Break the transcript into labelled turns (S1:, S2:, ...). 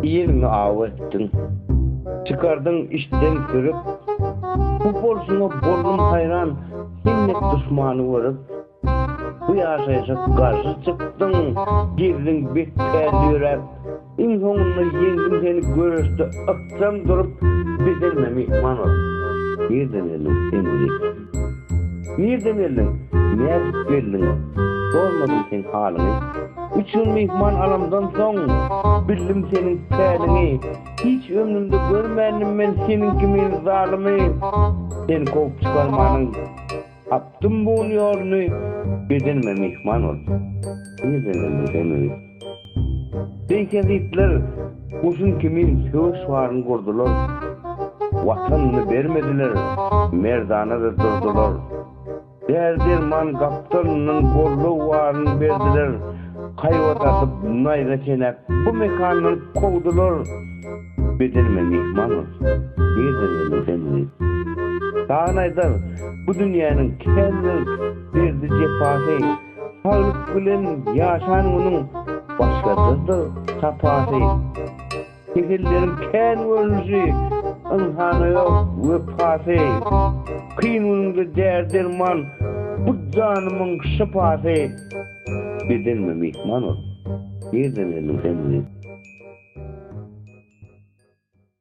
S1: Ýeriňi aw etdiň. Çykardyň içden sürüp. Bu bolşuňa boldum haýran, Sen dek duşmany görüp. Bu ýaşaýşa garşy çykdyň, Gezdiň betpälli ýöräp. Iň soňunda ýeňdim seni göreşde ykjam durup bedenime myhman ol. Nirden geldiň sen diýip. Nirden geldiň, nädip geldiň, sormadym seň halyňy. Üç gün myhman alamdan soň bildim seniň päliňi. Hiç ömrümde görmändim men seniň kimin zalymy. Seni kowup çykarmanyň tapdym bu gün ýoluny bedenime myhman ol. Nirden geldiň sen diýip. Beýkezitler goşun kimin söweş baryny gurdular. Watanyny bermediler, merdana-da durdular. Däri-derman gapdalyndan goldaw baryny berdiler. Haýbat atyp, naýza çenäp, bu mekandan kowdular. Bedenime myhman ol. Nirden geldiň sen diýip. Dagy aýdar, bu dünýäniň kändir derdi-jepasy. Saglyk bilen ýaşan günüň başgaçadyr sapasy. Keselleriň kän görnüşi, ynsana ýok wepasy. Kyn günüňde däri-derman, bu janymyň şypasy. Bedenime myhman ol. Nirden geldiň sen diýip.